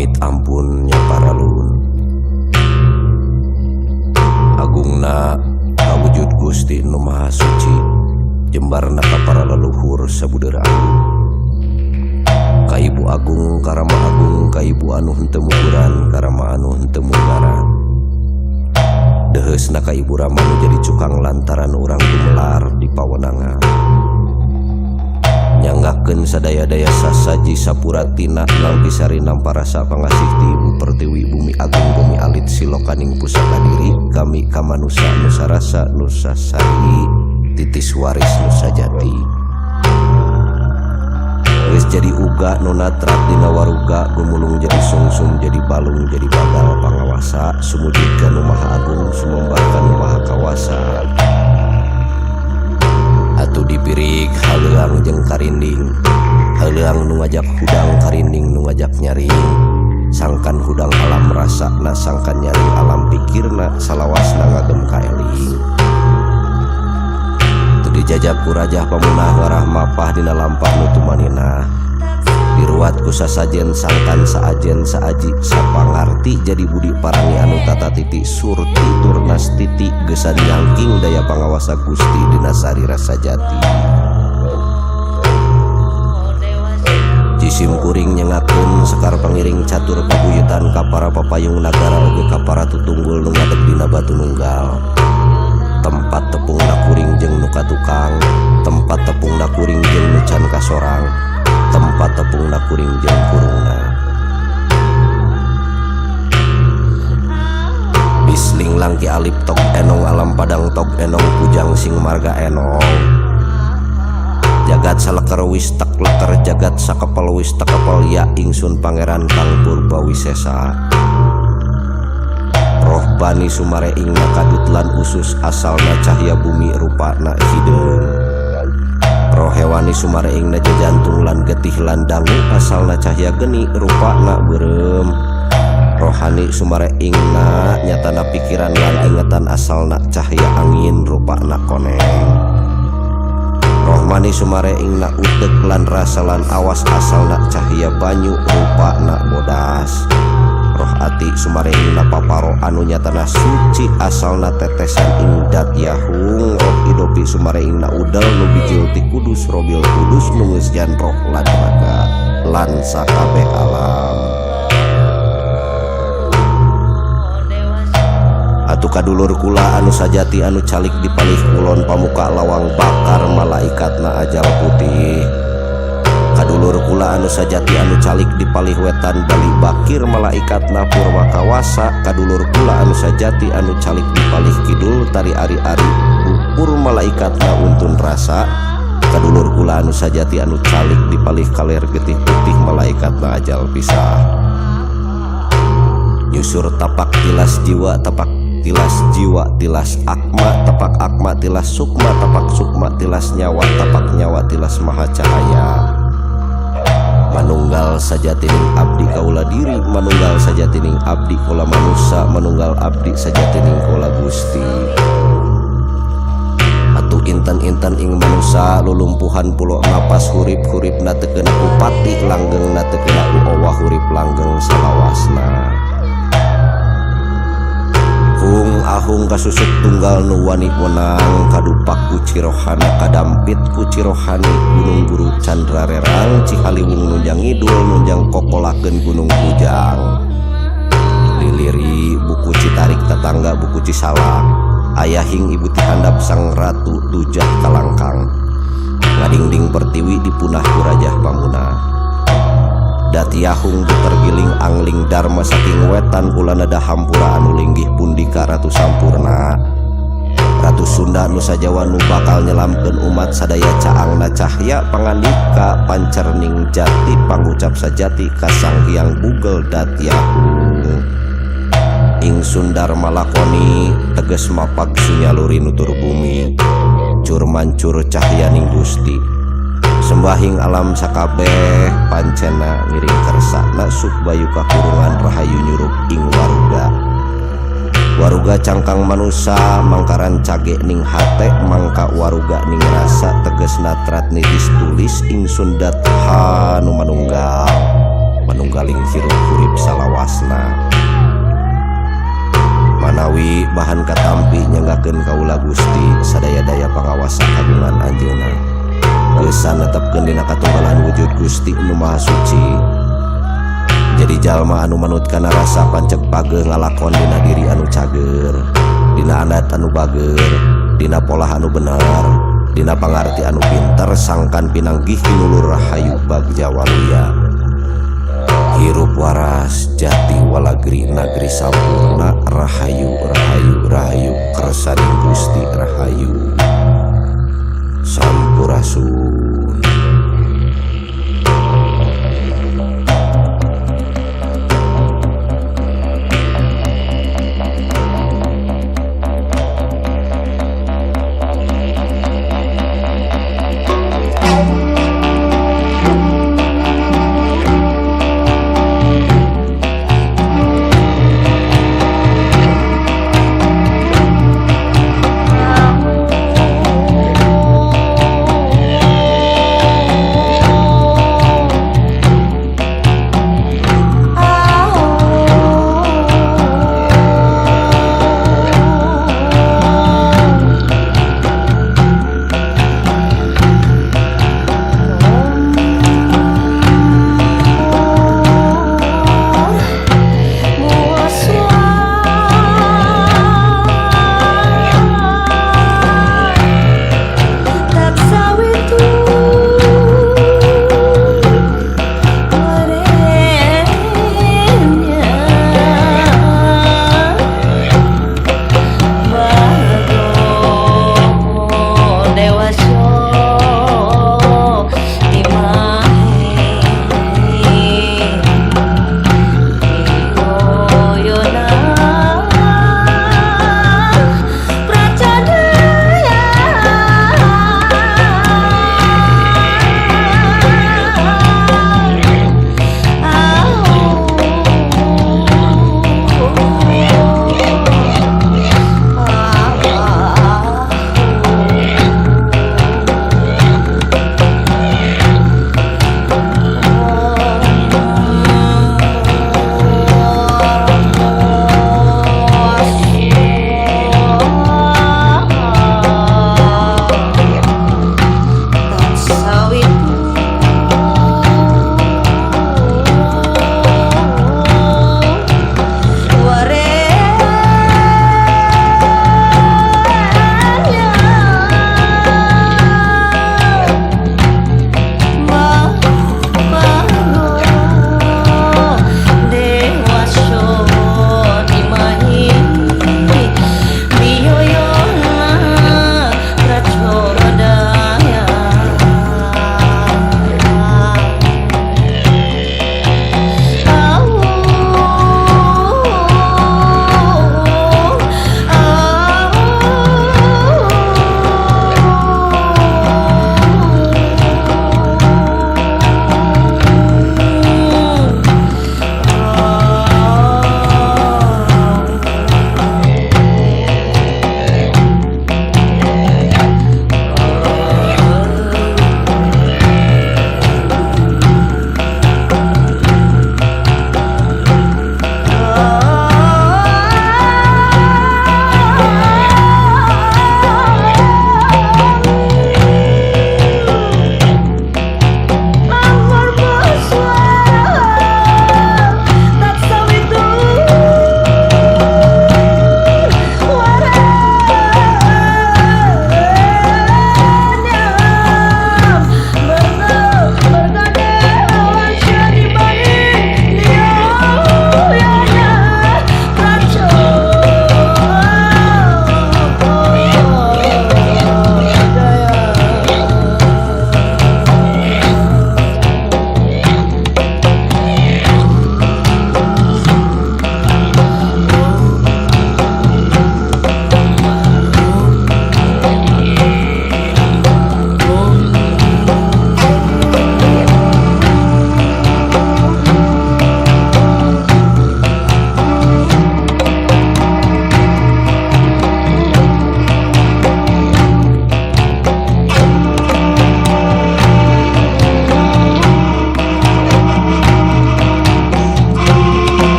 Pamit ampun nya paralun. Agungna kawujud Gusti Nu Maha Suci jembarna ka para leluhur sabudeur agung. Ka Ibu Agung Karama Agung ka Ibu anu henteu muguran karama anu henteu munggaran. Deuheusna ka Ibu Rama nu jadi cukang lantaran urang gumelar di pawenangan. Nyanggakeun sadaya-daya sasaji sapuratina nalpisari namparasa pangasih ti Ibu Pertiwi Bumi Agung Bumi Alit silokaning pusaka diri kami kamanusa nusa rasa nusa sari titis waris nusa jati. Geus jadi uga nu natrat dina waruga gumulung jadi sungsum jadi balung jadi bagal pangawasa sumujud ka Nu Maha Agung sumembah ka Nu Maha Kawasa. Atuh dipirik haleuang jeung karinding haleuang nu ngajak hudang karinding nu ngajak nyaring sangkan hudang alam rasana sangkan nyaring alam pikirna salawasna ngagem kaeling. Teu dijajab ku rajah pamunah ngarah mapah dina lampah nu tumaninah diruat ku sasajen sangkan saajen saaji sapangarti jadi budi parangi anu tata titi surti turnas titi gesan nyangking daya pangawasa Gusti dina sarira sajati. Jisim kuring nyengakeun sekar pangiring catur pabuyutan ka para papayung nagara oge ka para tutunggul nu ngadeg dina batu nunggal. Tempat tepungna kuring jeung nu katukang, tempat tepungna kuring jeung nu can kasorang, tempat tepungna kuring jeung kurungna. Bisling langki alip tok enong alam padang tok enong pujang sing marga enong. Jagat saleker wis tek leker jagat sakepel wis tekepel ya ingsun pangeran kang purba wisesa. Roh bani sumare ing kadut lan usus asalna cahya bumi rupana hideung. Roh hewani sumare ing jantung lan getih lan dangu asalna cahya geni rupana beureum. Rohani sumare ingna nyatana pikiran lan ingetan asalna cahya angin rupana koneng. Rohmani sumare ingna utek lan rasa lan awas asalna cahya banyu rupana bodas. Roh ati sumare ingna paparo anu nyatana suci asalna tetesan ing dat yahung. Roh idopi sumare ingna udel nu bijil ti kudus robil kudus nu geus jan roh lan raga lan sakabeh alam. Atuh kadulur kula anu sajati anu calik di palih kulon pamuka lawang bakar malaikatna ajal putih. Kadulur kula anu sajati anu calik di palih wetan bali bakir malaikatna purwa kawasa. Kadulur kula anu sajati anu calik di palih kidul tari ari-ari bukur malaikatna untun rasa. Kadulur kula anu sajati anu calik di palih kaler getih putih malaikatna ajal pisah. Nyusur tapak tilas jiwa tapak tilas jiwa tilas akma tapak akma tilas sukma tapak sukma tilas nyawa tapak nyawa tilas maha cahaya. Manunggal sajatining abdi kaula diri manunggal sajatining abdi kaula manusa manunggal abdi sajatining kaula Gusti. Atuh intan-intan ing manusa lulumpuhan pulo napas hurip-huripna teu kena ku pati langgengna teu kena ku owah hurip langgeng salawasna. Hung ahung kasusuk tunggal nu wani wenang kadupak ku cirohana kadampit ku cirohani gunung guru candra rerang Cihaliwung nunjang ngidul nunjang kokolakeun gunung bujang. Liliri buku Citarik tetangga buku Cisalak ayahing ibu tihandap sang ratu dujah kalangkang ngadingding pertiwi dipunah ku rajah pamunah. Datiahung tergiling angling dharma saking wetan kulana dahampura anu linggih pundika ratu sampurna. Ratu Sunda Nusa Jawa nu bakal nyelamkeun umat sadaya caangna cahya pangandika pancerning jati pangucap sajati ka Sang Hyang Bugel Datiahung. Ingsun dharma lakoni teges mapag sunyaluri nutur bumi cur mancur cahyaning Gusti. Sembahing alam sakabeh pancena ngiring kersana supbayu kakurungan rahayu nyurup ing waruga. Waruga cangkang manusa mangkaran cage ning hate mangka waruga ning rasa teges natrat nitis tulis ingsun datha nu manunggal manunggaling hirup hurip salawasna. Netepkeun kaula Gusti sadaya daya pangawasa kagungan anjeunna. Geusan netepkeun dina katunggalan wujud Gusti nu Maha Suci. Jadi jalma anu manut kana rasa panceg pageh ngalakon dina diri anu cager, dina adat anu bager, dina polah anu bener, dina pangarti anu pinter, sangkan pinanggih kinulur rahayu bagja waluya. Hirup waras jati walagri nagri sampurna. Rahayu, rahayu, rahayu, kersaning Gusti. Rahayu, sampurasun.